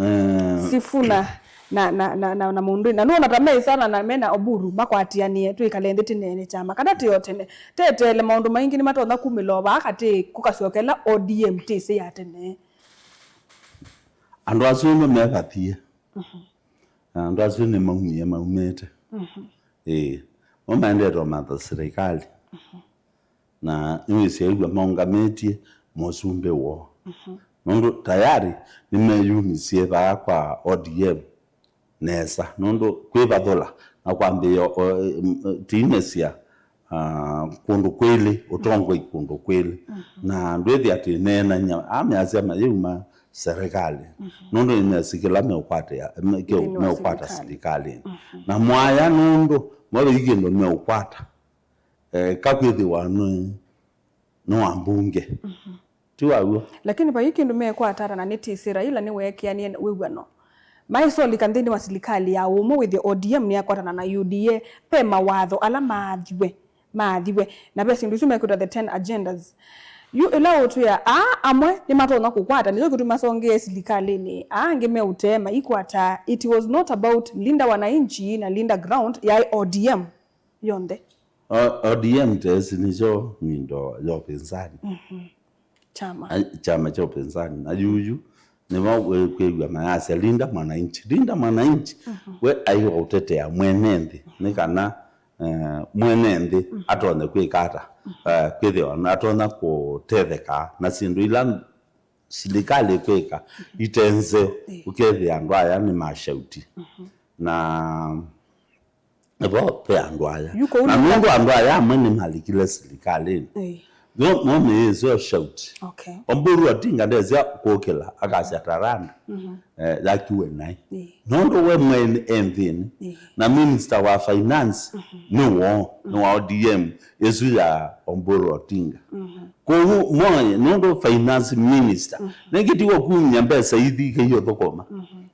Eh, Sifuna na, na, na, na, na mũndũ na nũona ta me sana na mena Oburu makwatianie, twĩkale nthĩ tĩneene kyama kana tĩ o tene. Teteele maũndũ maingĩ nĩmatonya kumĩla o vaa katĩ kũkasyokela O D M tĩsĩ ya tene. Andũ asu nĩmevathie. Na andũ asu nĩmaumie maumĩte. Ĩĩ. Mo maendete o matha serikali. Na nĩwĩsĩ ew'a maũngamĩtye mũsumbĩ woo. Nũndũ tayarĩ nĩmeyumisye vaa kwa O D M nesa, nũndũ kwĩvathũla na kwambĩĩa o, em, tiinĩsya, ah, kũndũ kwĩlĩ, ũtongoi kũndũ kwĩlĩ. Na ndwĩthĩa atĩ neenany'a, ameasya mayĩuma serikali. Nũndũ nĩmesĩ kĩla meũkwatĩa, me-, kĩu Nthĩnĩ wa meũkwata silikalĩ. Silikalĩnĩ. Na mwaya nũndũ mavei kĩndũ meũkwata. Eh, kakwĩthĩwa nĩ, nĩ wa mbunge. Ti waw'o? Lakini vai kĩndũ mekwatata na nĩtĩsĩ Raila nĩweekĩanie wĩw'ano. Maĩsolika nthĩnĩ wa silikalĩ ya ũmwe wĩthĩe O D M nĩyakwatana na U D A, ve mawatho ala maathiwe, maathiwe. Na ve syĩndũ isu mekwĩtwa the ten agendas. Yu ĩla ũtwĩa, aa amwe nĩmatonya kũkwata, nĩkyo kĩtumi masongee silikalĩnĩ, aa angĩ meũtee maikwata. It was not about Linda Wananchi na Linda Ground, yaĩ O D M yonthe. O-, O D M tesi nĩkyo mindo ya upinzani. Chama. Ai, chama cha upinzani. Na yuyu nĩvo wĩkwĩw'a mayasya Linda Mwananchi. Linda Mwananchi we aiwa ũtetea mwene nthĩ. Nĩ kana, eh, mwene nthĩ atonye kwĩka ata? Eh, kwĩthĩwa na atonya kũtetheka na syĩndũ ila silikalĩ ĩkwĩka ite nzeo, ũkethĩa andũ aya nĩ mashauti. Na vo ve andũ aya. Yu kũu na nĩ nũndũ andũ aya amwe nĩmalikile silikalĩnĩ. Ĩĩ. No, no mĩĩseo shauti. Okay. Oburu Odinga ndesya kũkĩla akasya Taranda, eh, yakiwe naĩ. Ĩĩ. Nũndũ we mwene e nthĩnĩ, ĩĩ, na minister wa finance nĩ woo, nĩ wa O D M, ĩsu ya Oburu Odinga. Kwoou moe, nũndũ finance minister, nĩngĩ tiwe kumya mbesa ithi kĩiũthũkũma.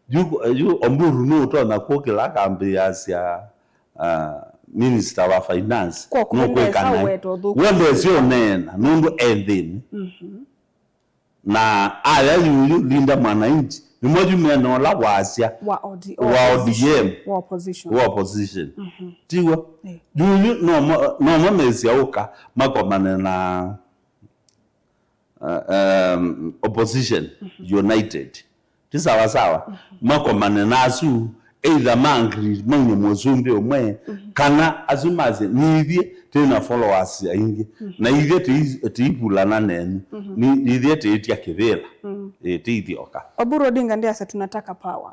Yu, yu Oburu nũtonya kũkĩla akambĩĩasya, ah, minister wa finance, nũkwĩka naĩ. We ndesĩ ũneena, nũndũ e nthĩnĩ. Na aya yuyu Linda Mwananchi, nĩmo yu mena ũla wasya wa O D M, wa opposition. Wa opposition. Tiw'o? Ĩĩ. Yuyu nomo, nomo mesya ũka makomane na, uh, um, opposition united. Ti sawa sawa. Makomane na asu, either ma agree maunye mũsumbĩ ũmwe, kana asu masye, "Nĩ ithyĩ twĩ na followers aingĩ, na ithyĩ tũi-, tũivulana nenyu, nĩ, nĩ ithyĩ tũitya kĩvĩla." Ĩ, ti ithyoka. Oburu Odinga ndiasya, "Tunataka power."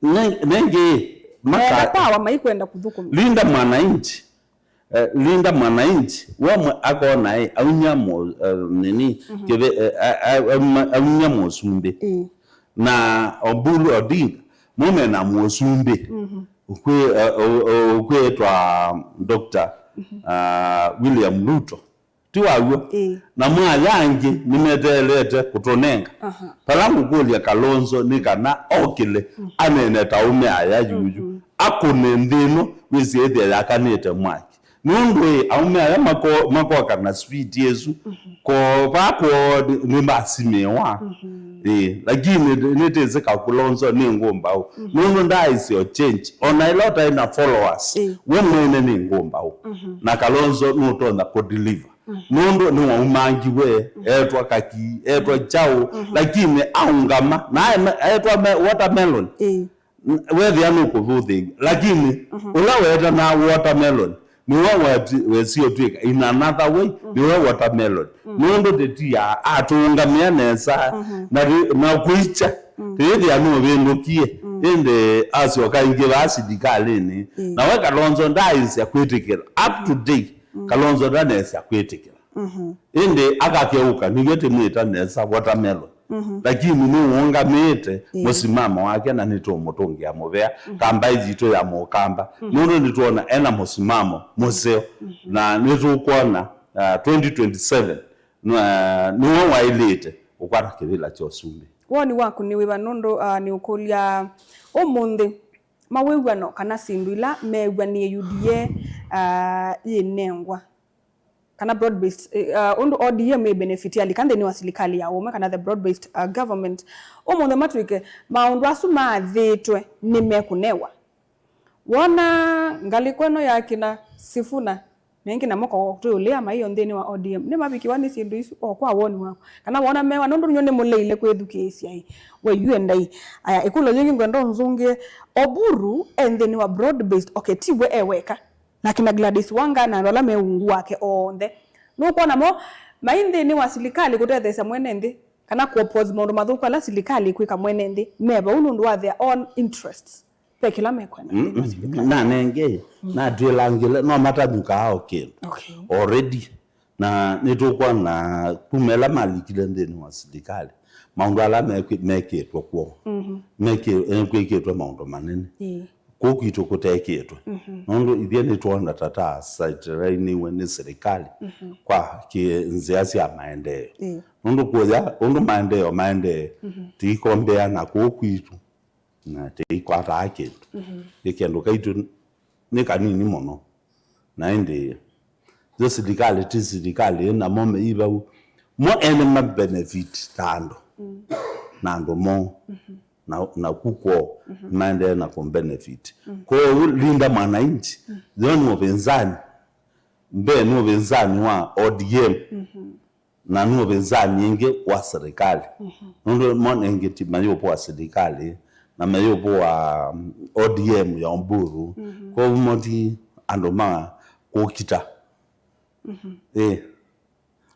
Ne-, nengĩ, maka- Menda power, maikwenda kũthũkũma. Linda Mwananchi, eh, Linda Mwananchi, we mwe-, akona, eh, aunya mo-, eh, nini, kĩve-, eh, a-, a-, auma-, aunya mũsumbĩ. Ĩ. Na Oburu Odinga, mume na mũsumbĩ. Ũkwĩ-, eh, ũ-, ũ-, ũkwĩtwa Doctor, ah, William Ruto. Ti waw'o? Ĩĩ. Na mwaya angĩ nĩmeteelete kũtũnenga. Aha. Vala ngũkũlya Kalonzo nĩ kana okĩle, aneene ta aũme aya yuyu. Akũne nthĩ ĩno, wĩsĩ ĩthĩa yakanĩte mwaki. Nũndũ ĩ, aũme aya mako-, makoka na speed ĩsu, ko vaa kwoo nĩ, nĩmasimĩĩwa. Ĩĩ, lakini nĩtĩsĩ ka Kalonzo nĩ ngũmbaũ. Nũndũ ndaaĩsyo change. Ona ĩla ũtaĩ na followers, we mwene nĩ ngũmbaũ. Na Kalonzo nũtonya kũdeliver. Nũndũ nĩwaumangiwe, etwa kaki, etwa kyaũ, lakini aũngama, na aema-, etwa me-, watermelon. Ĩĩ. N-, wethĩa nũkũvũthĩĩw'a. Lakini, ũla wetana watermelon, nĩwe wati-, wesi ũtw'ĩka in another way, nĩwe watermelon. Nũndũ tĩtia atũũngamĩa nesa, na ri-, na kwĩkya, tĩyĩthĩa nũvĩndũkie, ĩndĩ asyoka ĩngĩ vaa silikalĩnĩ. Nawe Kalonzo ndaaĩsya kwĩtĩkĩla. Up to date, Kalonzo ndaneesya kwĩtĩkĩla. Ĩndĩ akakeũka, nĩw'o tĩmwĩta nesa watermelon. Lakini nĩũũngamĩte mũsimamo wake na nĩtũũmũtũngĩa mũvea kambaĩ yitũ ya Mũkamba. Nũndũ nĩtwona ena mũsimamo mũseo. Na nĩtũkwona, ah, twenty twenty-seven, nwa-, nĩwe waĩlĩte ũkwata kĩvĩla kya ũsumbĩ. Woni waku nĩ wĩva? Nũndũ, ah, nĩũkũlya ũmũnthĩ mawĩw'ano kana syĩndũ ila meew'anie U D A, ah, yĩnengwa, kana broad based, eh, ah, ũndũ O D M ĩ benefit alika nthĩnĩ wa silikalĩ ya ũmwe, kana the broad based, ah, government, ũmũnthĩ matw'ĩke maũndũ asu maathĩtwe nĩmekũnewa. Wona ngalĩko ĩno yakina Sifuna, na ĩngĩ namo ko twĩ ũlĩa maiyo nthĩnĩ wa O D M, nĩmavikiwa nĩ syĩndũ isu o kwa woni waku? Kana wona mewa, nũndũ nĩnyo nĩmũleile kwĩthukĩĩsya ĩ, we yu endai. Aya, ĩkũlyo yĩngĩ ngwenda ũnzũngĩe, Oburu e nthĩnĩ wa broad based, okay, ti we e weka, na kina Gladys Wanga na andũ ala me ungu wake onthe. Nũkwona mo mai nthĩnĩ wa silikalĩ kũtetheesya mwene nthĩ, kana kũ-oppose maũndũ mathũku ala silikalĩ ĩkwĩka mwene nthĩ, me vau nũndũ wa their own interests. Ve kĩla mekwenda nthĩnĩ wa silikalĩ. Nanenge, natwĩlangĩle, no matanyũkaa o kĩndũ. Okay. Already. Na nĩtũkwona kuma ĩla malikile nthĩnĩ wa silikalĩ, maũndũ ala mekĩ-, mekĩtwe kwoo. Mekĩ-, nĩkwĩkĩtwe maũndũ manene. Ĩĩ. Kũu kwitũ kũtekĩtwe. Nũndũ ithyĩ nĩtwona ta ta satĩlainiwe nĩ silikalĩ kwa kĩ-, nzĩa sya maendeeo. Ĩĩ. Nũndũ kũya ũndũ maendeeo maendee, tũikombea na kũu kwitũ. Na tĩikwataa kĩndũ. Ĩ kĩndũ kaitũ nĩ kanini mũno. Na ĩndĩ yo silikalĩ ti silikalĩ, namo me ivau. Mo ene ma benefit ta andũ. Na andũ moo. Na, na kukwoo maendee na kũ benefit. Kwoou Linda Mwananchi, yo nĩ ũvĩnzani. Mbee nĩ ũvĩnzani wa O D M. Na nĩ ũvĩnzani ĩngĩ wa silikalĩ. Nũndũ mo nengĩ ti mayũvũa silikalĩ, na mayũvũa, mm, O D M ya Oburu. Kwoou mo ti andũ ma kũkita. Ĩ.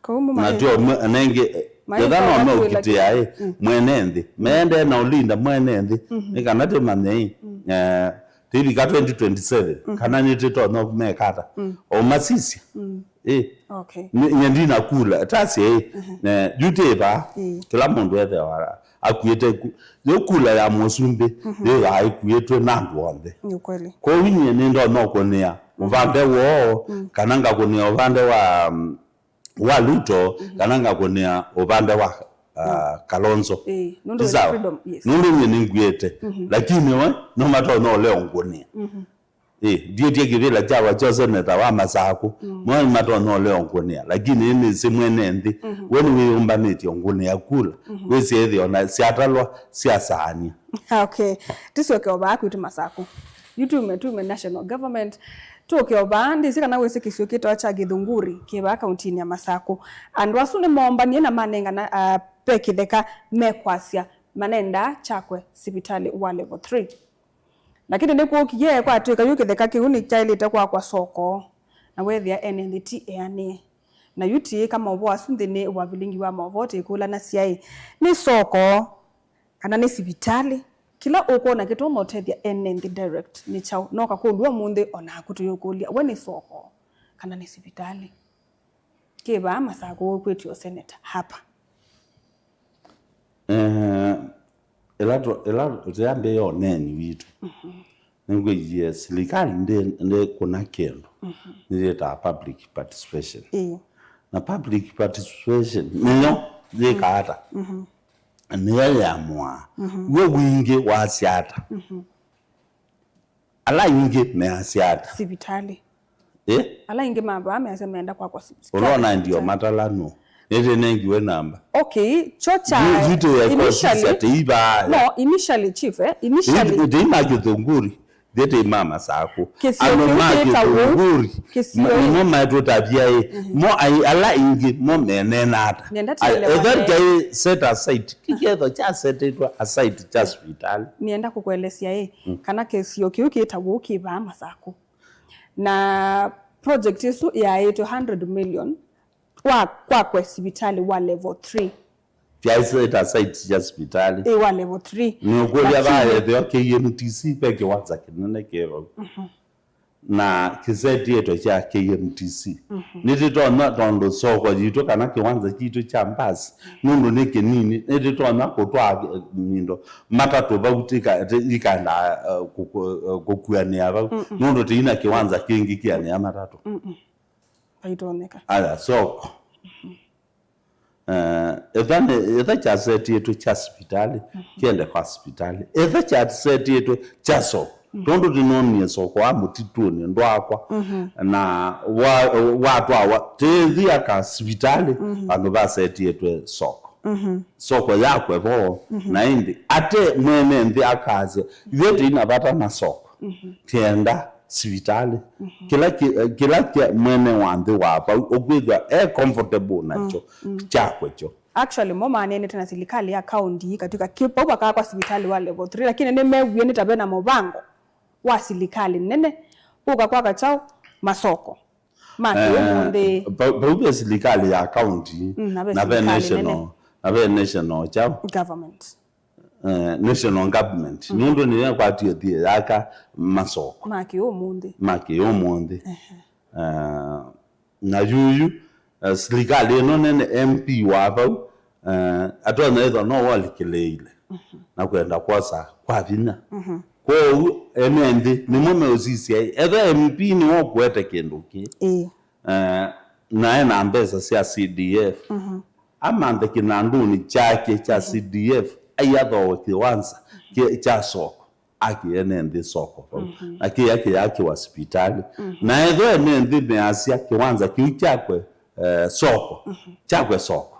Kwoou mo na maĩ- tyo me-, nengĩ, maĩ- ketha no kwenda meũkitĩa, kwĩla ĩ, mwene nthĩ. Meendee na ũlinda mwene nthĩ. Nĩ kana tũmanye, ĩ, eh, Tĩvika twenty twenty-seven, kana nĩtĩtonya mekata. O masisya. Ĩ. Okay. Nye ndinakula. Tasya ĩ. Ne, yu tĩva, kĩla mũndũ ethĩawa akuĩte ku-, yo kula ya mũsumbĩ, yĩthaa ĩkuĩtwe na andũ onthe. Nĩ kweli. Kwoou nyie nĩndonya ũkũnĩa ũvande woo, kana ngakũnĩa ũvande wa, mm, wa Ruto, kana ngakũnĩa ũvande wa, ah, Kalonzo. Ĩĩ, nũndũ ti wĩna sawa? Freedom, yes. Nũndũ nyie nĩngwĩte. Lakini we, no matonya ũlea ũngũnĩa. Ĩĩ, ndiĩtye kĩvĩla kyakwa kya seneta wa Masakũ. Mo matonya ũlea ũngũnĩa. Lakini nĩsĩ mwene nthĩ. We nĩwĩyũmbanĩtye ũngũnĩa kula. Wĩsĩ ĩthĩ ona syatalwa syasaania. Okay. Tũsyoke o vaa kwitũ Masakũ. Yu tume, tume national government. Tũke o vaa, ndĩsĩ kana wĩsĩ kĩsio kĩtawa kya Gĩthunguri kĩ vaa kauntinĩ ya Masakũ. Andũ asu nĩmoombanie na manengana, ah, ve kĩtheka mekwasya manenda kyakwe sivitalĩ wa level three. Lakini nĩkũkie kwatw'ĩka yu kĩtheka kĩu nĩkyaĩlĩte kwakwa soko, na weethĩa ene nthĩ ti eanĩe. Na yu tiĩka maũvoo asu nthĩnĩ wa vilingi wa maũvoo tĩkũlanasyaĩ, nĩ soko kana nĩ sivitalĩ? Kĩla ũkwona kĩtonya ũtethya ene nthĩ direct nĩ kyaũ? Noka kũlw'a ũmũnthĩ, o naku tũyũkũlya, we nĩ soko kana nĩ sivitalĩ? Kĩ vaa Masakũ ũkwĩtw'a seneta hapa? Eh, ĩla tũ- ĩla tũyambĩĩa ũneeni witũ, nĩngwĩie silikalĩ ndĩ- ndĩkũna kĩndũ nĩyĩtaa public participation. Ĩĩ. Na public participation nĩyo yĩkaa ata? Nĩyo yĩamũaa w'o wingĩ wasya ata? Ala aingĩ measya ata? Sivitalĩ. Eh? Ala aingĩ ma vaa measya meenda kwakwa sivitalĩ. Ũlona ndio matala nũ? Nĩtĩnengiwe namba. Okay, kyo kya Yu- yu tũyekosisya initially, tĩivaa. No, initially, chief, eh, initially. Tĩi ma Kĩthunguri, thĩtĩ ma Masakũ. Kĩsio kĩu kĩtawa ũu. Kĩsio. Nĩmo maitũtavya ĩ. Mo ai- ala aingĩ mo menena ata? Nenda tũelewane. Etha kyaĩ set aside. Kĩketho kyasetĩtwe aside kya sivitalĩ. Nĩenda kũkũelesya ĩ, kana kĩsio kĩu kĩtawa ũu kĩ vaa Masakũ. Na project ĩsu yaĩtwe hundred million wa kwakwe sivitalĩ wa level three. Vyaĩ set aside sya sivitalĩ. Ĩ, wa level three. Nĩũkũlya vaa ethĩwa K M T C ve kĩwanza kĩnene kĩ vau. Na kĩsetiĩtwe kya K M T C. Nĩtĩtonya tondũ soko yitũ kana kĩwanza kitũ kya mbasi nũndũ nĩ kĩnini, nĩtĩtonya kũtwaa, eh, mindo matatũ vau tika- ti- ikaenda, eh, kũku- eh, kũkuanĩa vau nũndũ tĩina kĩwanza kĩngĩ kĩanĩa matatũ. Vaitonyeka. Aya, soko. Eh, etha nĩ- etha kyasetĩtwe kya sivitalĩ, kĩende kwa sivitalĩ. Etha kyasetĩtwe kya soko, tondũ tĩnonie soko wa mũtitũnĩ ndwakwa, na wa- watwawa tĩthi aka sivitalĩ, vandũ vasetĩtwe soko. Soko yakwe vo, na ĩndĩ ate mwene nthĩ akasya, ithyĩ tĩina vata na soko, tĩenda sivitalĩ. Kĩla kĩ- kĩla kya mwene wa nthĩ wa vau ũkwĩthwa e comfortable nakyo, kyakwe kyo. Actually, mo maneenete na silikalĩ ya kaunti katw'ĩka kĩ- vau vakakwa sivitalĩ wa level three, lakini nĩmewie nĩ ta vena mũvango wa silikalĩ nene kũka kwaka kyaũ masoko ma kĩũmũnthĩ. Vau ve silikalĩ ya kaunti, na ve national kyaũ? Government. Eh, national government nũndũ nĩyo ĩkwatie thĩ yaka masoko ma kĩũmũnthĩ. Ma kĩũmũnthĩ. Eh, na yuyu, eh, silikalĩ ĩno nene, M P wa vau, eh, atonya ĩthwa no walikĩlĩile na kwenda kwosa kwa vinya. Kwoou ene nthĩ nĩmo meũsisya ĩ, etha M P nĩwe ũkũete kĩndũ kĩ, eh, na ena mbesa sya C D F, amanthe kĩnandũnĩ kyake kya C D F, aiathowe kĩwanza kya soko, akĩe ene nthĩ soko vau. Na kĩya kĩyakĩwa sivitalĩ. Na ethwa ene nthĩ measya kĩwanza kĩu kyakwe, eh, soko, kyakwe soko.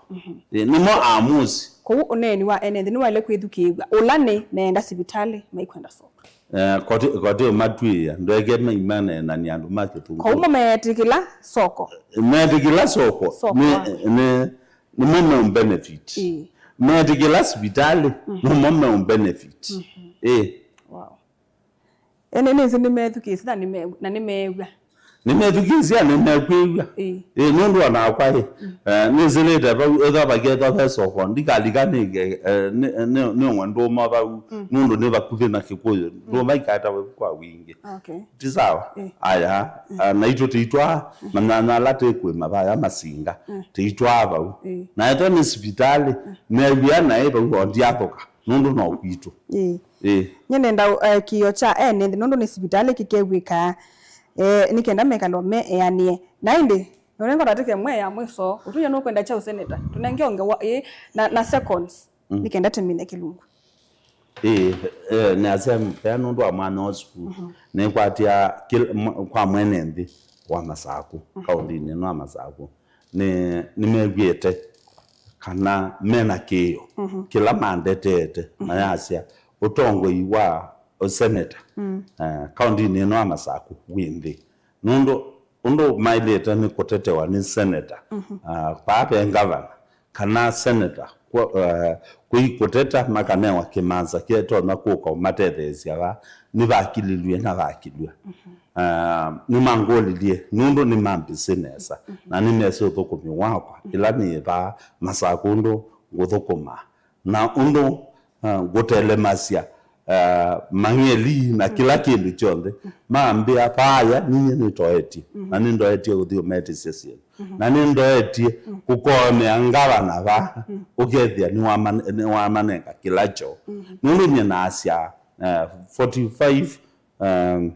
Ĩ, nĩmo amusi. Kwoou ũneeni wa ene nthĩ nĩwaĩle kwĩthukĩĩw'a. Ũla nĩ meenda sivitalĩ, maikwenda soko. Eh, koti- koti ũmatwĩĩa, ndweke maimaneenania andũ ma kĩthungu. Kwoou mo meetĩkĩla soko. Meetĩkĩla soko. Soko. Nĩ- nĩ- nĩmo meũmbenefit. Ĩĩ. Metĩkĩla sivitalĩ, nĩmo meũmbenefit. Ĩĩ. Wow. Ene nĩsĩ nĩmethukĩĩsye na nĩme- na nĩmeew'a. Nĩmethukĩĩsye na nĩmekwĩw'a. Ĩĩ. Ĩĩ, nũndũ onakwa ĩ, eh, nĩsĩlĩte vau, ethwa vakethwa ve soko, ndikalika nĩke- eh, nĩ- nĩ- nĩũng'we ndũma vau, nũndũ nĩ vakuvĩ na Kĩkũyũ. Ndũma ikaetawe kwa wingĩ. Okay. Ti sawa? Eh. Aya, ah, naitũ tĩitwaa manyanya ala tĩkwĩma vaya Masinga, tĩitwaa vau. Eh. Na ethwa nĩ sivitalĩ, new'ĩa naĩ vau o ndiathũka, nũndũ no kwitũ. Eh. Eh. Nyie nenda, eh, kĩĩo kya ene nthĩ, nũndũ nĩ sivitalĩ kĩkew'ĩkaa, eh, nĩ kenda mekalo me eanĩe. Na ĩndĩ, nũnenga tatĩke mwe ya mwĩso, ũtunya nũkwenda kyaũ seneta? Tũnenge ongewa, eh, na, na seconds. Nĩ kenda tũmine kĩlungu. Ĩĩ, eh, nĩasya pea nũndũ wa mwanya ũsu, nĩkwatĩa kĩl- mwa- kwa mwene nthĩ wa Masakũ, kaũndĩnĩ ĩno ya Masakũ, nĩ- nĩmew'ĩte kana mena kĩĩo kĩla mandetete, mayasya ũtongoi wa Senator, mm, uh, kaũntĩnĩ ĩno ya Masaku wĩ nthĩ. Nũndũ ũndũ maĩlĩte nĩ kũtetewa nĩ senator, mhm, uh, paa ve ngavana, kana senator kwa, uh, kwĩ kũteta makanewa kĩmanza kĩtonya kũka ũmatetheesya va, nĩvakililw'e na vakilw'a. Mhm. Uh, nĩmangũlilye nũndũ nĩmambĩsĩ nesa, mhm, na nĩmesĩ ũthũkũmi wakwa, mhm, ĩla nĩĩ vaa Masaku ũndũ ngũthũkũmaa. Na ũndũ, uh, ngũtelemasya, uh, mang'eli na kĩla kĩndũ kyonthe, mambĩa, "Vaya, ninyie nĩtoetye, na nĩndoetye ũthi ũmetĩsya syĩndũ. Na nĩndoetye kũkomea ngavana va, ũkethĩa nĩwamane-, nĩwamanenga kĩla kyoo." Nũndũ nyie naasya, uh, forty-five, um,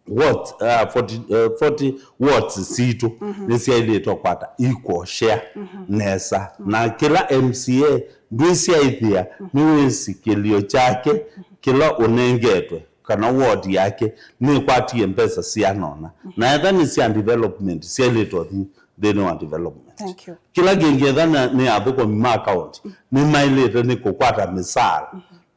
wards, uh, forty, uh, forty wards sitũ nĩsyaĩlĩte ũkwata equal share nesa. Na kĩla M C A ndwĩsyaĩthĩa nĩ wĩsikĩlio kyake kĩla ũnengetwe, kana ward yake nĩkwatie mbesa sianona. Na etha nĩ sya development, syaĩlĩte ũthi nthĩnĩ wa development. Thank you. Kĩla kĩngĩ etha na, nĩ athũkũmi ma county, nĩmaĩlĩte nĩ kũkwata mĩsaala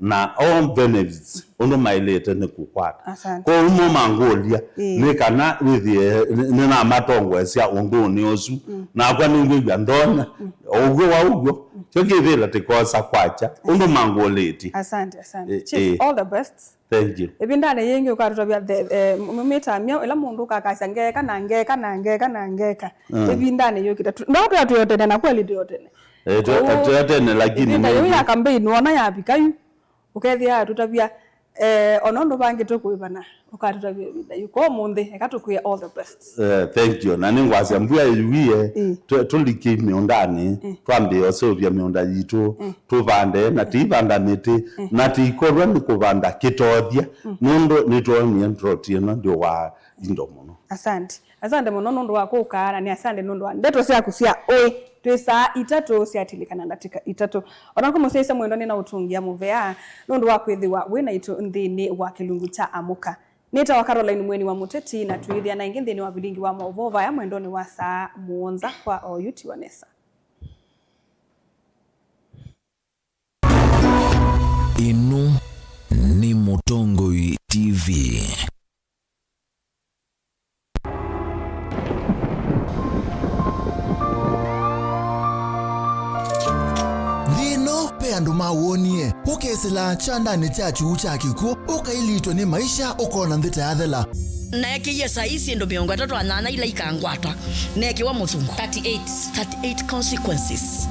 na all benefits ũndũ maĩlĩte nĩ kũkwata. Asante. Kwoou mo mangũlya, ĩĩ, nĩ kana wĩthĩe nĩ-, nĩnamatongoesya ũndũnĩ ũsu, nakwa nĩngwĩw'a ndonya, o ũw'o wa ũw'o, kyo kĩvĩla tĩkosa kwakya, ũndũ mangũlĩtye. Asante, asante. Ĩ-, Chief, ĩ. All the best. Thank you. Ĩvindanĩ yĩngĩ ũkatũtavya the, eh, m-, mĩtamyo ĩla mũndũ ũkakasya, "Ngeka na ngeka na ngeka na ngeka." Mm. Ĩvindanĩ yũkĩte. Tu-, no twĩatwĩotene na kweli twĩotene. Eh, twe-, kwoou, twĩotene, lakini ĩvinda yĩu maybe ya campaign wona yavika yu, ũkethĩa atũtavya, eh, ona ũndũ vangĩ tũkũĩvana, ũkatũtavya ĩvinda yu. Kwa ũmũnthĩ, eka tũkwĩe all the best. Eh, thank you. Na nĩngwasya mbua ĩwie, ĩ, tũ-, tũlike mĩũndanĩ, ĩ, twambĩe ũseũvya mĩũnda yitũ, ĩ, tũvande, na tĩivanda mĩtĩ, ĩ, na tĩikolwa nĩ kũvanda kĩtothya, mm, nũndũ nĩtwonie ndroti ĩno ndĩ wa indo mũno. Asante. Asante mũno nũndũ wa kũka, na nĩ asante nũndũ wa ndeto syaku sya ũĩ. Twĩ saa itatũ syatilĩka na ndatĩka itatũ. Ona kũmũsyaisya mwendwa nĩ na ũtũngĩa mũvea nũndũ wa kwĩthĩwa wĩ naitũ nthĩnĩ wa kĩlungu kya Amũka. Nĩtawa Caroline Mweni wa Mũteti, na twĩthĩa na ĩngĩ nthĩnĩ wa vilingi wa maũvoo vaya mwendonĩ wa saa mũonza kwa oyu tiwa nesa. Ĩno nĩ Mũtongoi T V. Nthĩ ĩno ve andũ mawonie, ũkesĩla kyandanĩ kya kyuu kya kĩkw'ũ, ũkailitwe nĩ maisha, ũkona nthĩ ta yathela. Naekĩie saii syĩndũ mĩongo ĩtatũ na nyanya ila ikangwata, neekĩwa mũthungo. Thirty-eight. Thirty-eight consequences.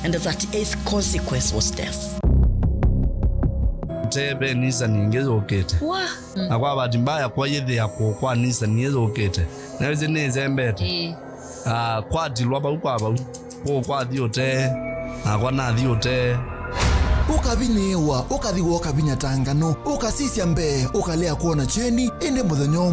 And the thirty-eighth consequence was death. Te ve Nissan ĩngĩ yũkĩte. Wa. Na kwa bahati mbaya, kwa yĩthĩa kũũ kwa Nissan ĩĩ yũkĩte. Na ĩsĩ nĩĩsembete. Ĩĩ. Ah, kwatilwa vau kwa vau. Kũũ kwathi ũtee, nakwa nathi ũtee. Ũkavinyĩĩwa, ũkathi woka vinya ta nganũ, ũkasisya mbee, ũkalea kwona kyeni, ĩndĩ mũthenya ũmwe